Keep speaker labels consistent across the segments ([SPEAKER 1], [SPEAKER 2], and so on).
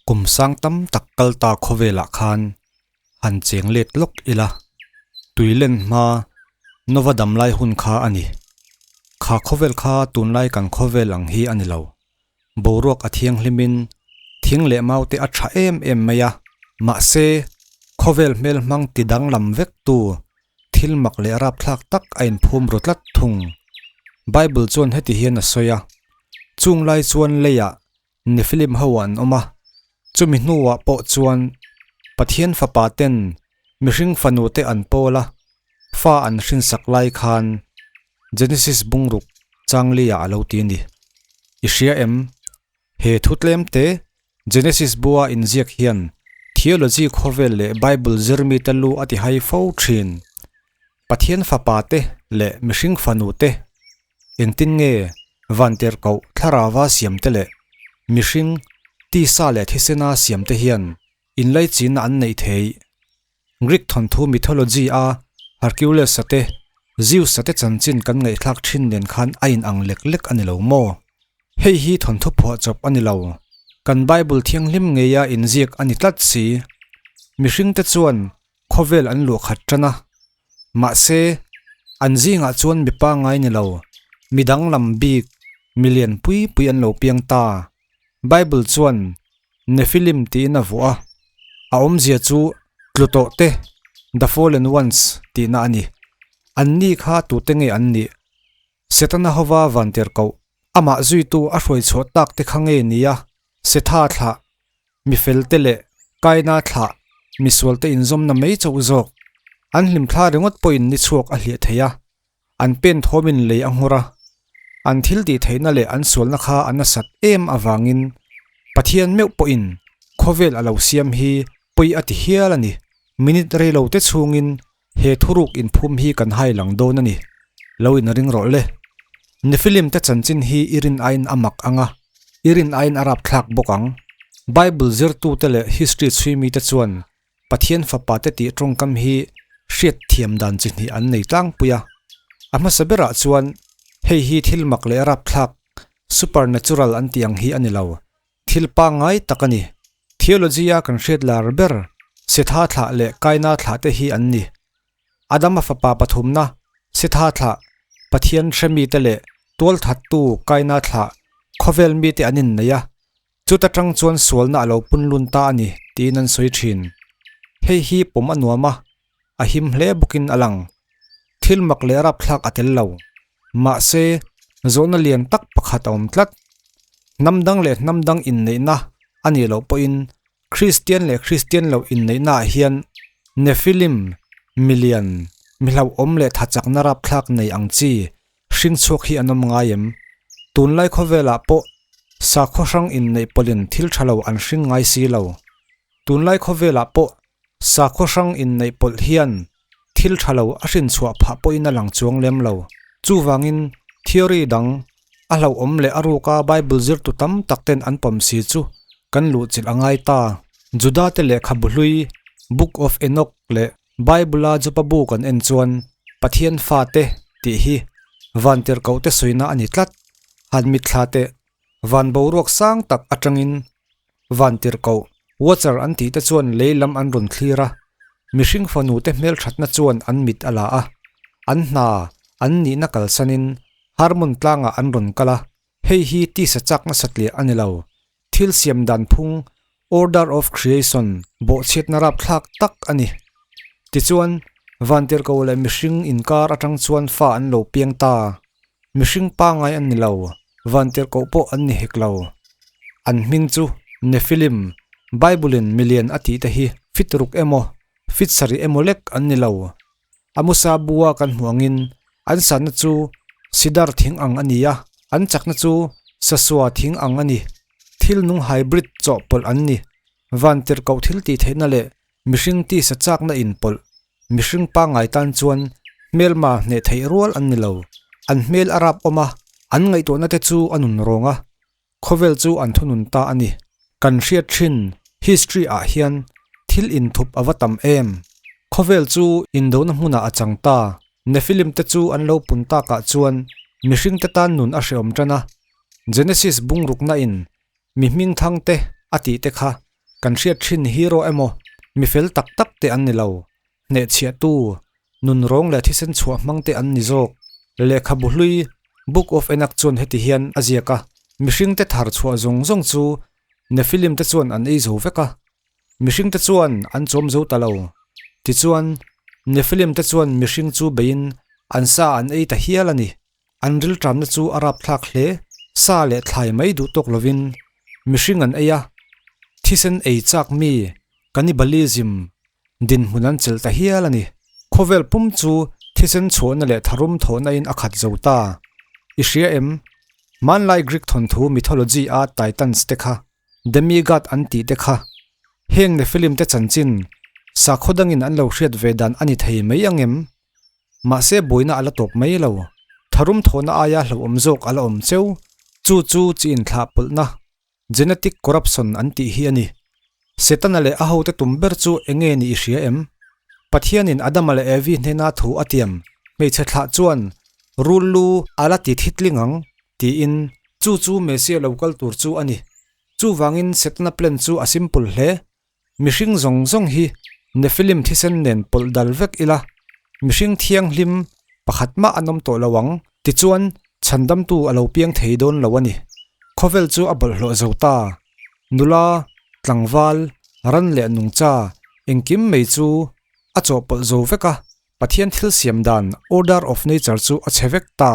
[SPEAKER 1] Kum sang tam tak kal ta khawvelah khan han cheng let lawk ila, tui len hma Nova dam lai hun kha a ni. Kha khawvel kha tunlai kan khawvel ang hi a ni lo. Boruak a thianghlimin thing leh mau te a tha em em mai a, mahse khawvel hmel hmang ti danglam vek tu thil mak leh rapthlak tak a inphum ru tlat thung. Bible chuan heti hian a sawi a, Chung lai chuan leiah Nephilim ho an awm a, chumi hnuah pawh chuan Pathian fapa ten mihring fanu te an pawl a, fa an hrinsak lai khan Genesis bungruk changlia a lo ti a ni. I hria em? He thu tlem te Genesis bua inziak hian theology khawvel leh Bible zirmite lu a ti hai fo thin. Pathian fapa te leh mihring fanu te engtin nge vantirhkoh thlarauva siam te leh mihring tisa leh thisena siam te hian inlaichinna an neih theih? Greek thawnthu mythology a Hercules-a te, Zeus-a te chanchin kan ngaihthlak thin nen khan a inang lek lek a ni lo maw? Hei hi thawnthu phuahchawp a ni lo. Kan Bible thianghlim ngeia inziak a ni tlat si. Mihringte chuan khawvel an luah khat tan a. Mahse, an zingah chuan mi pangngai ni lo, mi danglam bik, mi lian pui pui an lo piang ta. Bible chuan Nephilim tiin a vuah a, a awmzia chu tlu tawh te, the fallen ones, tihna a ni. Anni kha tute nge an nih? Setana hova vantirhkoh, amah zuitu a hruai chhuah tak te kha nge nia? Setha thlah, mifel te leh Kaina thlah, misual te inzawmna mai chauh zawk. An hlimthla ringawt pawhin ni chhuak a hliah thei a, An pen thawmin lei a nghawr a, an thil tih theihna leh an sualna kha a nasat em avangin Pathian meuh pawhin khawvel a lo siam hi pawi a ti hial a ni. Minute rei lo te chhungin he thuruk inphum hi kan hai lang dawn a ni. Lo inring rawh le. Nephilim te chanchin hi i rin aiin a mak ang a, i rin aiin a rapthlak bawk ang. Bible zirtute leh history chhui mite chuan Pathian fapa te tih tawngkam hi hriat thiam dan chi hnih an nei tlangpui a. A hmasa berah chuan hei hi thil mak leh rapthlak, supernatural an tih ang hi a ni lo, thil pangngai tak a ni. Theology-a kan hriat lar ber Setha thlah leh Kaina thlah te hi an ni. Adama fapa pathumna Setha thlah, Pathian hre mite leh tualthattu Kaina thlah, khawvel mite an innei a, Chuta tang chuan sualna a lo pun lun ta a ni tiin an sawi thin. Hei hi pawm a nuam a, a him hle bawkin a lang. Thil mak leh rapthlak a tel lo. Mahse, zawhna lian tak pakhat a awm tlat. Hnam dang leh hnam dang inneihna a nih loh pawhin Kristian leh Kristian loh inneihnaah hian Nephilim, milian, mi hlauhawm leh thachakna rapthlak nei ang chi Hring chhuak hi an awm ngai em? Tunlai khawvelah pawh sakhaw hrang inneih pawlhin thil tha lo an hring ngai si lo. Tunlai khawvelah pawh sakhaw hrang inneih pawlh hian thil tha lo a hrin chhuah phah pawhin a lang chuang lem lo. Chuvangin theory dang a hlauhawm leh a ruka Bible zirtu tam tak ten an pawm si chu kan luhchilh a ngai ta. Juda te lehkhabu hlui Book of Enoch leh Bible-a Jopa bu kan en chuan Pathian fate tih hi vantirhkohte sawina a ni tlat. Han mitthla teh, van boruak sang tak atangin vantirhkoh, watcher an tih te chuan lei lam an rawn thlir a, mihring fanute hmelthatna chuan an mit a la a, an hna, an nihna kalsanin Harmon tlangah an rawn kal a, hei hi tisa chak nasa tliah a ni lo. Thil siam dan phung, order of creation, bawhchhiatna rapthlak tak a ni. Tichuan, vantirhkoh leh mihring inkar atang chuan fa an lo piang ta. Mihring pangngai an ni lo, vantirhkoh pawh an ni hek lo. An hming chu Nephilim, Bible-in milian a tih te hi fit ruk emaw, fit sarih emaw lek an ni lo. Amusa bua kan hmuh angin an sanna chu sidar thing ang a ni a, an chakna chu sasua thing ang a ni. Thil nung hybrid chawhpawlh an ni. Vantirhkoh thil tih theihna leh mihring tisa chakna inpawlh, mihring pangngai tan chuan hmelma hneh theih rual an ni lo. An hmel a rap awm a, an ngaihtuahna te chu a nun rawng a, Khawvel chu an thunun ta a ni. Kan hriat thin history ah hian thil inthup a va tam em. Khawvel chu indona hmunah a chang ta. Nephilim te chu an lo pun takah chuan mihring te tan nun a hreawm tan a. Genesis bungrukna in mi hming thang te a tih te kha. Kan hriat thin hero emaw mi fel tak tak te an ni lo. Hnehchhiahtu, nunrawng leh thisen chhuah hmang te an ni zawk. Lehkhabu hlui Book of Enoch chuan heti hian a ziak a, Mihringte thar chhuah zawng zawng chu Nephilim te chuan an ei zo vek a, mihringte chuan an chawm zo ta lo. Tichuan, Nephilim te chuan mihring chu beiin an sa an ei ta hial a ni. An rilṭamna chu a rapthlak hle, sa leh thlai mai duh tawk lovin mihring an ei a, thisen ei chak mi cannibalism dinhmun an chelh ta hial a ni. Khawvel pum chu thisen chhuahna leh tharum thawhna in a khat zo ta. I hria em? Hmanlai Greek thawnthu mythology a Titans te kha, demigod an tih te kha, heng Nephilim te chanchin sakhaw dangin an lo hriat ve dan a ni thei mai ang em? Mahse buaina a la tawp mai lo. Tharum thawhna aia hlauhawm zawk a la awm cheu. Chu chu chi inthlah pawlhna Genetic corruption an tih hi a ni. Setana leh a hote tum ber chu eng nge ni i hria em? Pathianin Adama leh Evi hnena thu a tiam hmeichhe thlah chuan rul lu a la ti thitling ang tiin chu chu Messiah lo kal tur chu a ni. Chuvangin Setana plan chu a simple hle. Mihring zawng zawng hi Nephilim thisen nen pawlh dal vek ila, mihring thianghlim pakhat mah an awm tawh lo ang, tichuan chhandamtu a lo piang thei dawn lo a ni. Khawvel chu a bawlhhlawh zo ta. Nula, tlangval, ran leh nungcha engkim mai chu a chawhpawlh zo vek a, Pathian thil siam dan, order of nature, chu a chhe vek ta.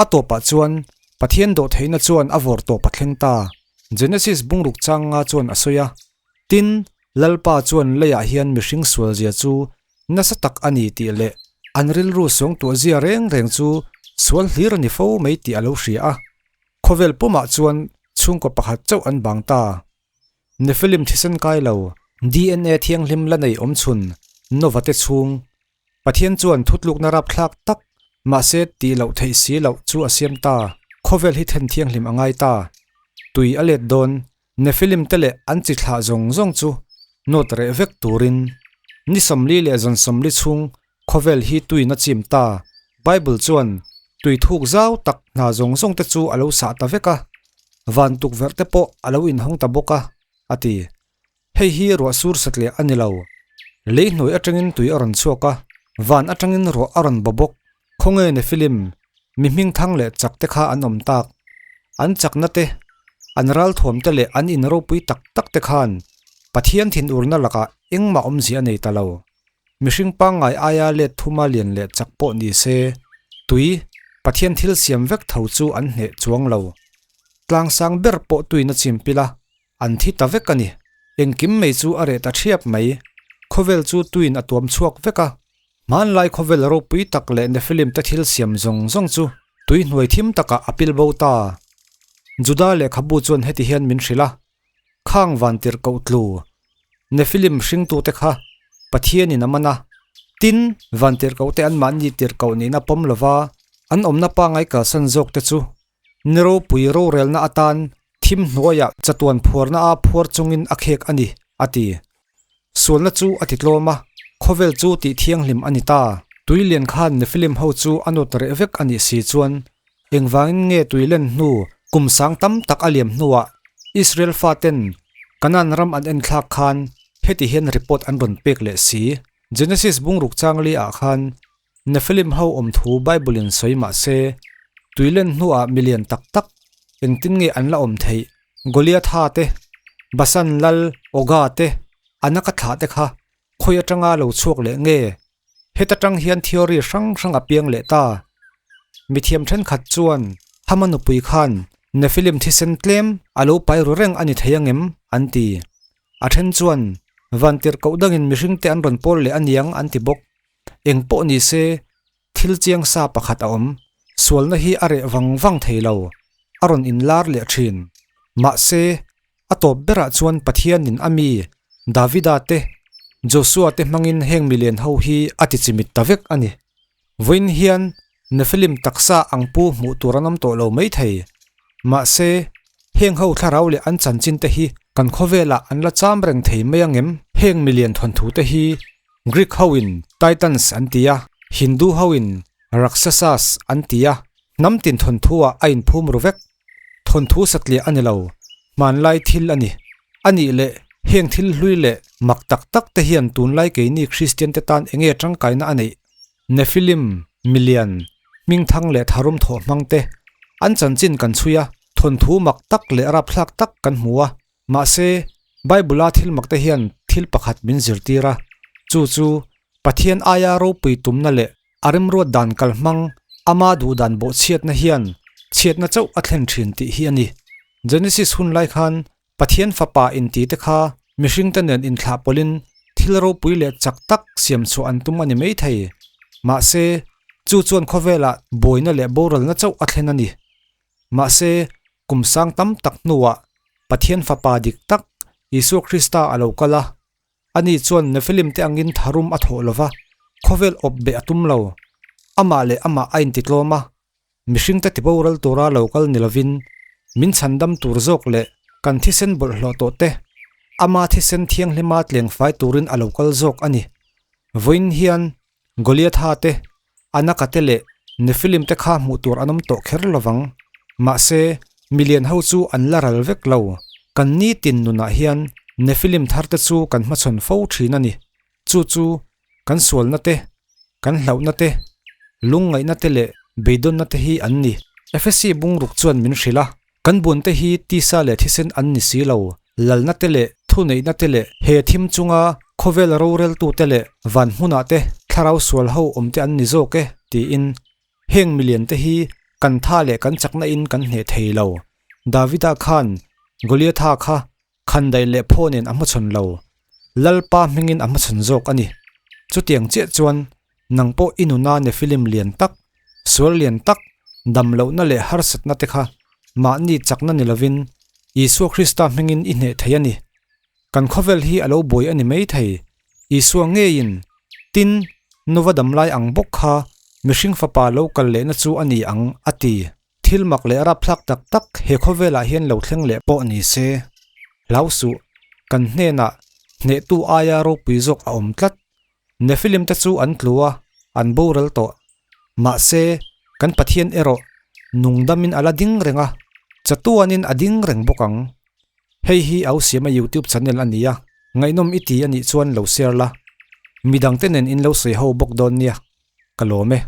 [SPEAKER 1] A tawpah chuan Pathian dawhtheihna chuan a vawr tawp a thleng ta. Genesis bungruk changa chuan a sawi a, Tin, Lalpa chuan leiah hian mihring sualzia chu nasa tak a ni tih leh an rilru suangtuahzia reng reng chu sual hlir a ni fo mai tih a lo hria a. Khawvel pumah chuan chhungkaw pakhat chauh an bang ta. Nephilim thisen kai lo, DNA thianghlim la nei awmchhun Nova te chhung Pathian chuan thutlukna rapthlak tak, mahse tih loh theih si loh chu a siam ta. Khawvel hi then thianghlim a ngai ta. Tui a let dawn, Nephilim te leh an chi thlah zawng zawng chu nawt reh vek turin. Ni 40 leh zan 40 chhung khawvel hi tuiin a chim ta. Bible chuan tui thuk zau tak hna zawng zawng te chu a lo sah ta vek a, van tukverh te pawh a lo inhawng ta bawk a, a ti. Hei hi ruah sur satliah a ni lo. Lei hnuai atangin tui a rawn chhuak a, van atangin ruah a rawn ba bawk. Khawnge Nephilim, mi hmingthang leh chak te kha an awm tak? An chakna te, an ralthuam te leh an in ropui tak tak te khan Pathian thinurna lakah engmah awmzia a nei ta lo. Mihring pangngai aia let thuma lian leh chak pawh ni se, tui, Pathian thil siam vek tho chu an hneh chuang lo. Tlangsang ber pawh tuina chim pila An thi ta vek a ni. Engkim mai chu a reh ta thiap mai. Khawvel chu tuin a tuam chhuak vek a. Hmanlai khawvel ropui tak leh Nephilim te thil siam zawng zawng chu tui hnuai thim takah a pil bo ta. Juda lehkhabu chuan heti hian min hrilh a, Khang vantirh koh tlu Nephilim hringtute kha Pathianin a man a. Tin, vantirh kohte anmahni tirh koh nihna pawm lova an awmna pangngai kalsan zawkte chu Ni ropui rorelna atan thim hnuaiah chatuan phuarna a phuar chungin a khek a ni, a ti. Sualna chu a ti tlawm a, khawvel chu tih thianghlim a ni ta. Tui lian khan Nephilim ho chu a nawt reh vek a nih si chuan engvangin nge tui len hnu kum sang tam tak a liam hnuah Israel faten Kanaan ram an enthlak khan heti hian report an rawn pek leh si? Genesis bungruk changli ah khan Nephilim ho awm thu Bible in sawi mah se, tuilen hnuah milian tak tak engtin nge an la awm theih? Goliatha te, Basan lal Oga te, Anaka thlah te kha khawi atanga lo chhuak leh nge? Heta tang hian theory hrang hrang a piang leh ta. Mithiam thenkhat chuan Hama nupui khan Nephilim thisen tlem a lo pai ru reng a ni thei angem? an ti. A then chuan vantirh koh dangin mihringte an rawn pawl leh aniang an ti bawk. Eng pawh ni se, thil chiang sa pakhat a awm. Sualna hi a reh vang vang thei lo, a rawn inlar leh thin. Mahse, a tawp berah chuan Pathianin a mi, Davida te, Joshua te hmangin heng milian ho hi a ti chimit ta vek a ni. Vawiin hian Nephilim taksa ang pu hmuh tur an awm tawh lo maithei. Mahse, heng ho thlarau leh an chanchin te hi kan khawvelah an la cham reng thei mai angem? Heng milian thawnthu te hi Greek hoin Titans an ti a, Hindu hoin Rakshasas an ti a, hnam tin thawnthu-ah a inphum ru vek. Thawnthu satliah a ni lo, hmanlai thil a ni. A nih leh, Heng thil hlui leh mak tak tak te hian tunlai keini Kristian te tan enge tangkaina a neih? Nephilim, milian, hmingthang leh tharum thawh hmang te an chanchin kan chhui a, thawnthu mak tak leh rapthlak tak kan hmu a. Mahse, Bible-a thil mak te hian thil pakhat min zirtir a, chu chu Pathian aia ropui tumna leh a remruat dan kalhmang ama duhdan bawhchhiatna hian chhiatna chauh a thlen thin tih hi a ni. Genesis hun lai khan Pathian Fapa inti te kha mihringte nen inthlah pawlhin thil ropui leh chak tak siam chhuah an tum a ni maithei. Mahse, chu chuan khawvelah buaina leh boralna chauh a thlen a ni. Mahse, kum sang tam tak hnuah Pathian Fapa dik tak Isua Krista a lo kal a. Ani chuan Nephilim te angin tharum a thawh lo va, khawvel awp beh a tum lo. Amah leh amah a intitlawm a, Mihringte tiboral tura lo kal ni lovin min chhandam tur zawk leh kan thisen bawlhhlawh tawh te ama thisen thianghlima tlengfai turin a lo kal zawk a ni. Vawiin hian Goliatha te, Anaka te leh Nephilim te kha hmuh tur an awm tawh kher lovang. Mahse, milian ho chu an la ral vek lo. Kan nitin nunah hian Nephilim thar te chu kan hmachhawn fo thin a ni. Chu chu kan sualna te, kan hlauhna te, lungngaihna te leh beidawnna te hi an ni. Efesi bungruk chuan min hrilh a, kan buante hi tisa leh thisen an ni si lo, lalna te leh thuneihna te leh he thim chunga khawvel roreltute leh van hmunah te thlarau sual ho awm te an ni zawk e, tiin. Heng milian te hi kan tha leh kan chakna in kan hneh thei lo. Davida khan Goliatha kha Khandaih leh phaw nen a hmachhawn lo. Lalpa hmingin a hmachhawn zawk a ni. Chutiang chiah chuan nang pawh i nuna Nephilim lian tak, sual lian tak, dam lohna leh harsatna te kha mahni chakna ni lovin Isua Krista hmingin i hneh thei a ni. Kan khawvel hi a lo buai a ni mai thei. Isua ngeiin, Tin, Nova damlai ang bawk kha mihring fapa lo kal lehna chu a ni ang, a ti. Thil mak leh rapthlak tak tak he khawvelah hian lo thleng leh pawh ni se. Hlau suh, kan hnenah hnehtu aia ropui zawk a awm tlat. Nephilim te chu an tlu a, an boral tawh. Mahse, kan Pathian erawh nungdamin a la ding reng a, chatuanin a ding reng bawk ang. Hei hi au siama YouTube channel a ni a, ngaihnawm i ti a nih chuan lo share la. Midangte nen in lo sawi ho bawk dawn nia. Ka lawm e.